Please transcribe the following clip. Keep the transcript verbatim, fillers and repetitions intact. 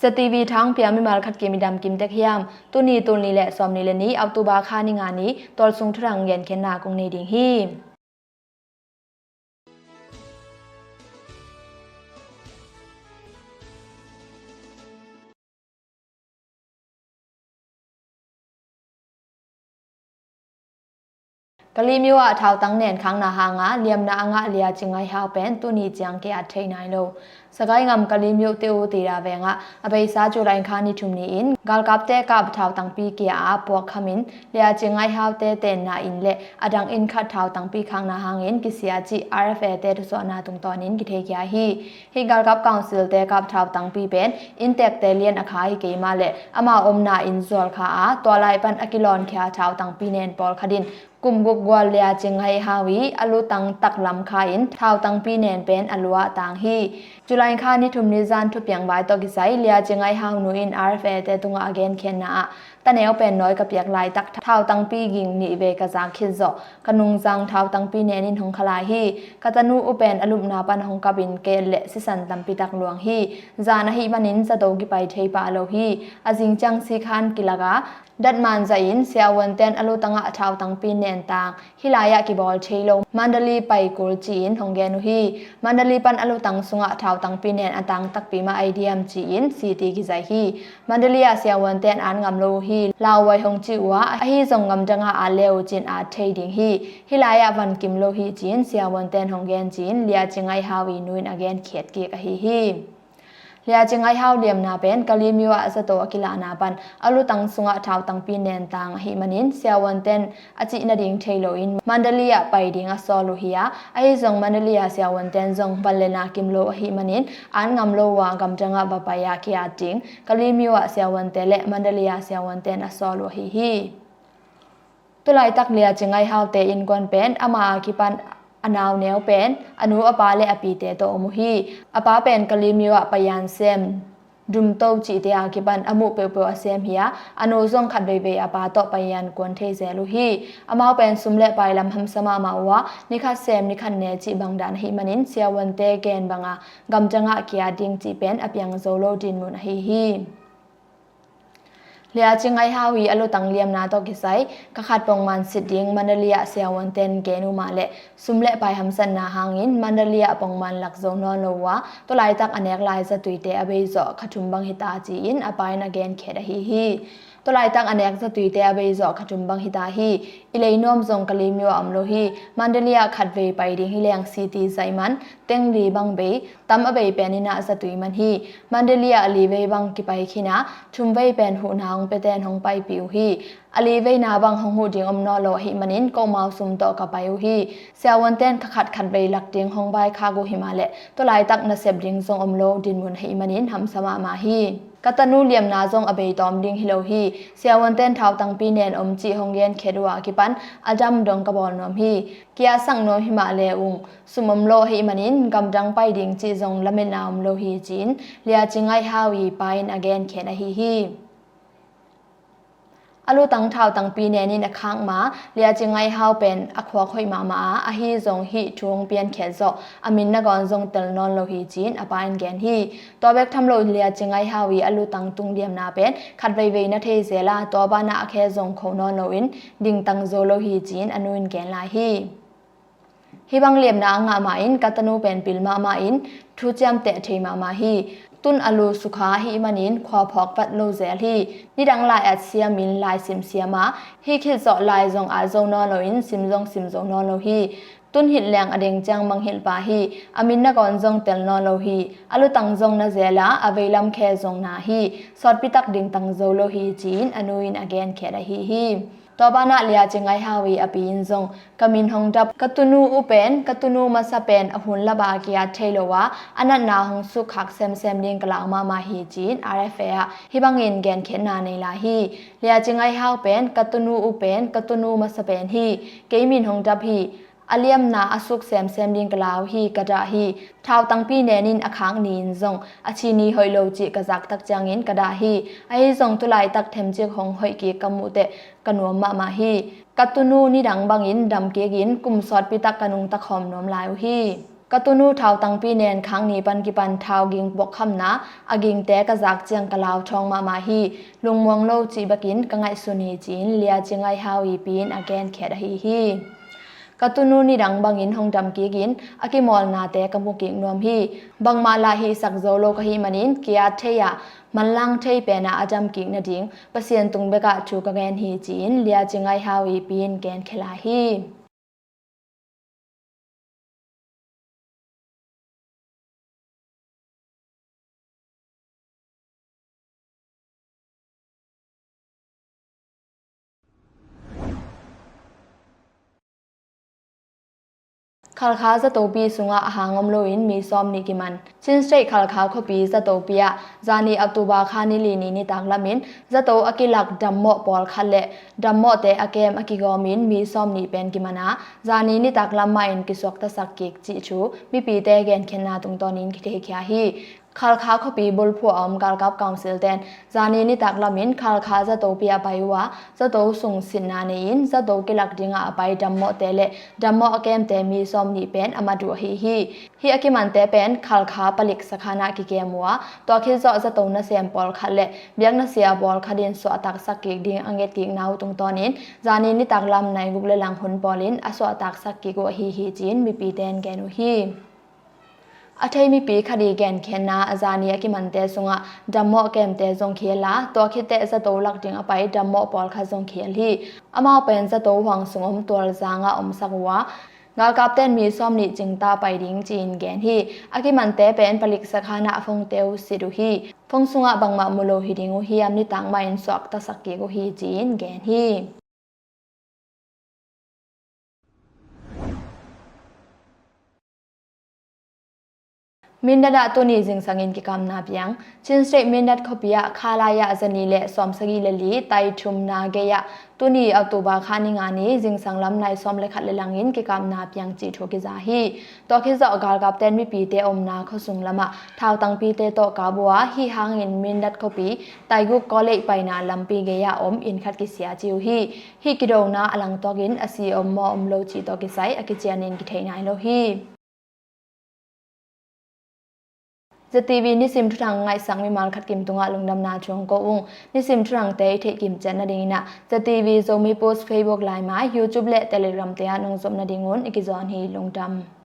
Za T V thang pia mimal khat kim i dam kim tek hiam? Tuni tul ni le sawm ni le ni October kha ni nga ni tualsung thuthang genkhiatna kong nei ding hi. Kalimyo ah thautang nen khakna hanga liamna a ngah Lia Cing Ai Hau pen tuni ciang ki-at thei nai lo. Sagaing gam Kalimyo te u tira vengah a beisa July kha ni thum ni-in galkapte kap thautangpi kia a puak khamin Lia Cing Ai Hau te tenna inn le a dang inn khat thautangpi khakna hangin kisia cih R F A te thusuahna tungtawnin kitheikhia hi. Hih galkap council te kap thautangpi pen inntekte lian a kha hi kei mah le ama omna inn zual kha a tua lai pan a kilawnkhia thautangpi nen pawlkhat in kum guk gual Lia Cing Ai Hau i a lutang taklam kha in thautangpi nen pen a luah tang hi. July kha ni thum ni zan thupiang vai tawh kisai Lia Cing Ai Hau nu in R F A te tungah a genkhiatna ah, taneu pen nawi ka piak laitak thautangpi ging nih vei ka zak khit zawh ka nungzang thautangpi nen in hong kha lai hi. Ka tanu u pen a lupna pan hong kapin keel le sisan tampi tak luang hi. Zan ahih manin zato kipai thei pah lo hi. A zing ciang sikhan kilak a datman zahin siavuanten a lutangah thautangpi nen tang hih lai-ah kibawl thei lo Mandalay pai kul ci-in hong gen uh hi. Mandalay pan a lutang sungah thautangpi nen a tang takpi mah ahi diam ci-in C T kizaih hi. Mandalay ah siavuanten at ngam lo uh hi. Lauhuai hong ci uh a, ahi zong gamdangah at le uh cin at thei ding hi. Hih lai-ah van kim lo hi ci-in siavuanten hong gen ci-in Lia Cing Ai Hau i nu in a genkhiat kik ahi hi. Lia Cing Ai Hau liamna pen Kalimyo ah zato a kilahna pan a lutang sungah thautangpi nen tang ahih manin siavuanten a cih nading thei loin Mandalay ah pai ding a sawl uh hi a, ahi zong Mandalay ah siavuanten zong van le na kim lo ahih manin at ngam lo uh a gamdangah va pai a ki-at ding Kalimyo ah siavuante le Mandalay ah siavuanten a sawl uh ahi hi. Tulaitak Lia Cing Ai Hau te innkuan pen ama a kipan a nauneu pen a nu a pa le a pite tawh om uh hi. A pa pen Kalimyo ah payan sem dumto cihte a kipan a muh peuhpeuh a sem hi a, a nu zong khat veivei a pa tawh payan kuan thei zel uh hi. Amau pen sum le pai lam hamsa mahmah uh a, nikhat sem nikhat ne cih bang dan ahih manin siavuante gen banga gamdangah ki-at ding cih pen a piang zo lo dinmun ahi hi. Lia Cing Ai Hau hi a lutang liamna tawh kisai kha khat pongman sit ding Mandalay ah siavuanten gen uh mah le sum le pai hamsatna hangin Mandalay ah pongman lak zo nawn lo uh a, tulaitak a nek lai zatuite a bei zawh kha thum bang hita ci-in a pa in a genkhiat ahi hi. Tulaitak a nek zatuite a bei zawh kha thum bang hita hi. I lei nuam zong Kalimyo ah om lo hi. Mandalay ah khat vei pai ding hi leng C T zaih man teng li bang bei, tam a bei pen in ah zatui man hi. Mandalay ah li vei bang kipai khin a, thum vei pen huhna hong pia ten hong paipih uh hi. A li veina bang hong huh ding om nawn lo ahih manin kohmau sum tawh ka pai uh hi. Siavuanten kha khat khat vei lak ding hong vaikhak uh hi mah le tulaitak nasep ding zong om lo dinmun ahih manin hamsa mahmah hi. Ka tanu liamna zong a bei tawm ding hi lo hi. Siavuanten thautangpi nen om cih hong genkhiat uh a kipan a dam dong ka bawl nuam hi. Ki-atsak nuam hi mah le ung, sum om lo ahih manin gamdang pai ding cih zong lametna om lo hi ci-in Lia Cing Ai Hau i pa in a genkhiat ahi hi. A lutang thautangpi nen in a khak ma Lia Cing Ai Hau pen a khuak hoih mahmah a, ahi zong hih thu hong piankhiat zawh a min nagawn zong tel nawn lo hi ci-in a pa in gen hi. Tua bek tham lo Lia Cing Ai Hau i a lutang tung liamna pen khat veivei na thei zel a, tua banah a khe zong kho nawn loin dingtang zo lo hi ci-in a nu in gen lai hi. Hih bang liamna a ngah mah in ka tanu pen pil mahmah in thu ciamteh thei mahmah hi. Tun a lu sukha ahih manin khua phawk vat lo zel hi. Nidang lai at siamin lai sim siam a, hih khit zawh lai zong at zo nawn loin sim zong sim zo nawn lo hi. Tun hilh leng a deng ciang manghilh pah hi. A min nagawn zong tel nawn lo hi. A lutang zong na zel a, a veilam khe zong na hi. Sawtpi tak dingtang zo lo hi ci-in a nu in a genkhiat ahi hi. Tua banah Lia Cing Ai Hau i a pi in zong ka min hong dap, ka tunu u pen, ka tunu masa pen a hun laba ki-at thei lo a, a natna hong sukkhak semsem ding ka lau mahmah hi ci-in R F A ah hih bangin genkhiatna nei lai hi. Lia Cing Ai Hau pen, ka tunu u pen, ka tunu masa pen hi. Kei min hong dap hi. A liamna a suk semsem ding ka lau hi, ka dah hi. Thautangpi nen in a khak ni-in zong a chi ni hoih lo cih ka zak tak ciangin ka dah hi. Ahi zong tulaitak themcik hong hoih kik ka muh teh ka nuam mahmah hi. Ka tunu nidang bangin dam kik in kum sawtpi tak ka nungta khawm nuam lai uh hi. Ka tunu thautangpi nen khang ni pan kipan thau ging puak khamna a gingte ka zak ciang ka lau thawng mahmah hi. Lungmuang lo cih bekin ka ngaihsun hi ci-in Lia Ci Ngai Hau i pi in a genkhiat ahi hi. Ka tunu nidang bangin hong dam kikin a kimawlnate ka mu kik nuam hi. Bangmah lah hihsak zo lo ka hih manin ki-at thei ah manlang thei penah a dam kik nading Pasian tung bekah thu ka gen hi ci-in Lia Ci Ngai Hau i pi in genkhia lai hi. Khalkha zatopi sungah a hang om loin mi sawm nih kiman. Chin State Khalkha khuapi zatopi ah zani October kha ni li ni nitak lamin zato a kilak dammawh pawlkhat le dammawhte a kem a kigawmin mi sawm nih pen kiman a, zani nitak lam mahin kisuaktasak kik cih thu mipite genkhiatna tungtawnin kitheikhia hi. Khalkha khuapi bulphuh a om galkap council ten zani nitak lamin Khalkha zatopi ah pai uh a, zato sung sitna nei-in zato kilak dingah a pai dammawhte le dammawh a kemte mi sawm nih pen a mat uh ahi hi. Hih a kimante pen Khalkha palik sakhanah kikem uh a, tua khit zawh zato nasem pawlkhat le biakna sia pawlkhat in suahtaksak kik ding a ngetkikna uh tungtawnin zani nitak lam nai guk le lang hun pawlin a suahtaksak kik uh ahi hi ci-in mipite in gen uh hi. A thei mipi khat i genkhiatna ah zani a kimante sungah dammawh kemte zong khial a, tua khitteh zato lak ding a pai dammawh pawlkhat zong khial hi. Amau pen zato huang sung om tualzangah omsak uh a, galkapten mi sawm nih cingta pai ding ci-in gen hi. A kimante pen palik sakhanah a phongte uh sit uh hi. Phong sungah bangmah mu lo hi ding uh hiam, nitak mahin suaktasak kik uh hi ci-in gen hi. Mindat ah tuni zingsangin kikapna piang. Chin State Mindat khuapi ah kha lai-ah zani le sawmsagih le li tai thumna gei-ah tuni October kha ni nga ni zingsang lam nai sawm le khat le langin kikapna piang cih thu kiza hi. Tua khit zawh galkapten mipite omna khuasung lamah thautangpite tawh kap uh a, hih hangin Mindat khuapi Taiguk College paina lampi gei-ah om inn khat kisia ci uh hi. Hih kidona a langtuakin a si om maw om lo cih tawh kisai a kicianin kithei nai lo hi. ZTV nisim thuthang ngaihsak mimal khat kim tungah lungdamna thu hong ko ung. Nisim thuthangte i theih kim ciat nadingin ah ZTV Zomi Post Facebook laimai, YouTube le Telegram te ah nong zop nadingun i kizawn hi. Lungdam.